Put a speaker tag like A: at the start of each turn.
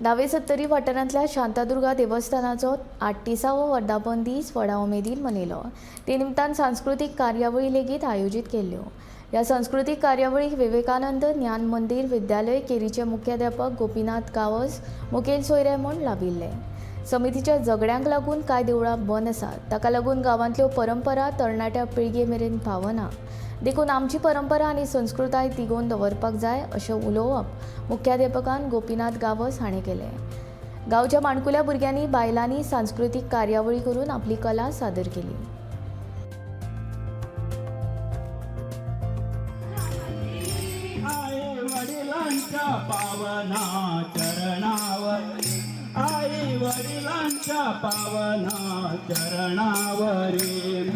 A: दावे सत्तरी वाठारांतल्या शांतादुर्गा देवस्थानाचो 38वो वर्धापन दीस व्हडा उमेदीन मनयलो. ते निमतान सांस्कृतीक कार्यावळी लेगीत आयोजीत केल्ल्यो. ह्या सांस्कृतीक कार्यावळीक विवेकानंद ज्ञान मंदीर विद्यालय केरीचे मुख्याध्यापक गोपीनाथ गांवस मुखेल सोयरे म्हूण लाबिल्ले. समितीच्या झगड्यांक लागून कांय देवळां बंद आसात. ताका लागून गांवांतल्यो परंपरा तरणाट्या पिळगे मेरेन पावना. देखून आमची परंपरा आनी संस्कृताय तिगोवन दवरपाक जाय, अशें उलोवप मुख्याध्यापकान गोपीनाथ गांवस हाणें केलें. गांवच्या माणकुल्या भुरग्यांनी, बायलांनी सांस्कृतीक कार्यावळी करून आपली कला सादर केली.
B: आई वडिलांच्या पावना चरणावर, आई वडिलांच्या पावना चरणावरी.